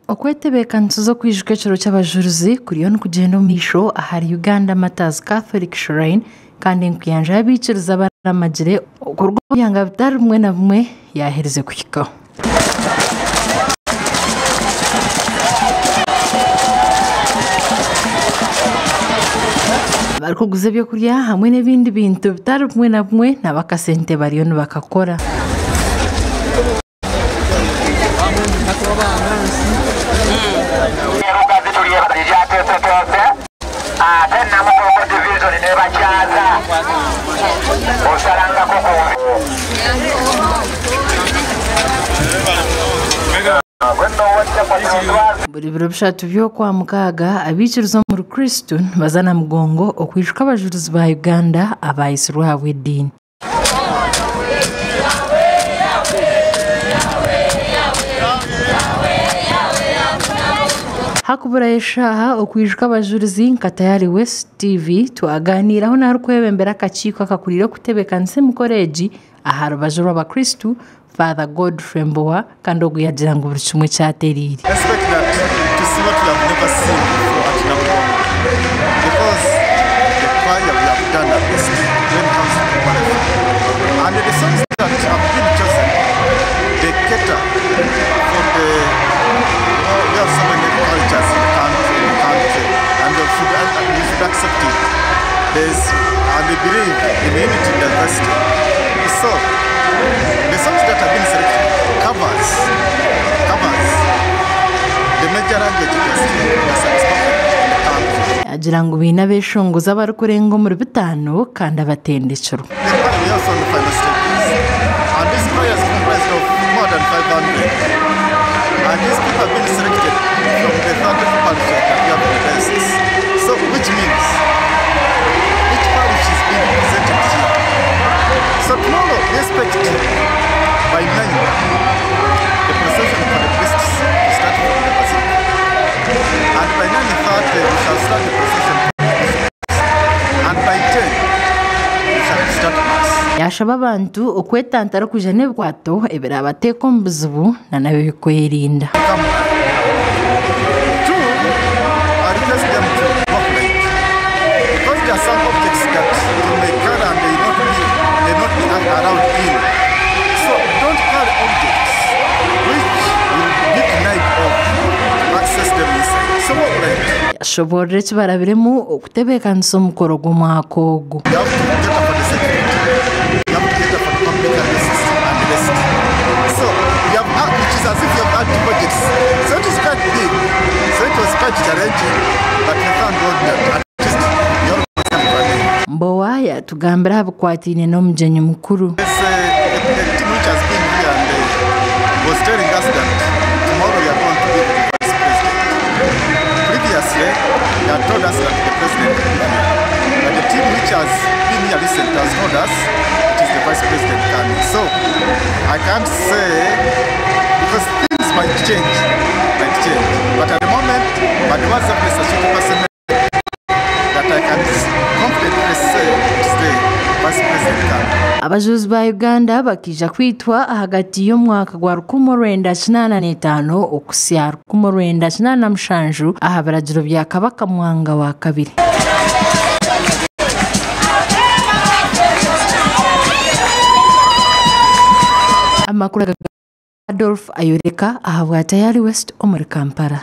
Okwetebeekanisiza okwijuka ekiro ky'abajurizi kuriyo nikugyenda omu maisho ahari Uganda Martyrs Catholic Shrine kandi enkuyanja y'abaikiriza abaramagire okuruga omu byanga bitari bimwe na bimwe yaaherize kuhikaho. Abarikuguza ebyokurya hamwe n'ebindi bintu bitari bimwe na bimwe nabo akasente bariyo nibakakora. Buri biro bishatu by'Okwamukaaga, abaikiriza omuri Kristo nibaza Namugongo okwijuka abajurizi ba Uganda abaayitsirwe ahabw'ediini. Hakuburayo eshaaha okwijuka abajurizi nka Tayari West TV twagaaniiraho n'arikwebembera akakiiko akakuriire okutebeekanisa emikoro egi aha rubaju rw'abakristu Father Godfrey Mbowa kandi ogu yagira ngu buri kimwe kyatereire. Expect that to see what we have never seen before at Namugongo because the choir we have done our best when it comes to quality. And the songs that have been chosen, they cater for the, we have so many cultures in the country, and we should accept it. And we believe in unity and diversity. So, the songs that have been selected covers the major language that is spoken in the country. Agira ngu baine abeshongozi abarikurenga omuri bitaano kandi abatendekirwe. The choir we also on the final stages. And this choir is comprised of more than 500. And these people have been selected from the 34 parishes that we have in the diocese. So, which means each parish is being presented here. So tomorrow we expect by 9 the procession for the priests to start from the basilica. And by 9:30 we shall start the procession for the bishops. And by 10 we shall start mass. Yashaba abantu okwetantara kwija n'ebikwato ebirabateeka omu buzibu na nabyo bikwerinda. Come. Two, I request them to walk light. Because there are some objects that you may carry and they not be allowed in. So don't carry objects which will be denied of to access them inside. So walk light. Yashoboorora eki barabiremu okutebeekanisa omukoro gw'omwaka ogu. You have to get up for the security. You have to get up for the public addresses and the rest. So you have, which is as if you have had two budgets. So it is quite big. So it was quite challenging, but we thank God that at least we all stand running. Mbowa yatugambira aha bikwataine n'omugyenyi mukuru. There's a team which has been here and was telling us that tomorrow we are going to be the vice president. Previously, they had told us that the president will be here. But the team which has been here recently has told us it is the vice president coming. So I can't say, because things might change. But at the moment, but the WhatsApp is a 50% that I can confidently say it is the vice president coming. Abajuzi ba Uganda bakija kwitwa ahagati y'omwaka gwa 1985 okusya 1987 aha biragiro bya Kabaka Mwanga wa kabiri. Amakuru aga Adolf ayoreka ahabwa Tayari West omuri Kampala.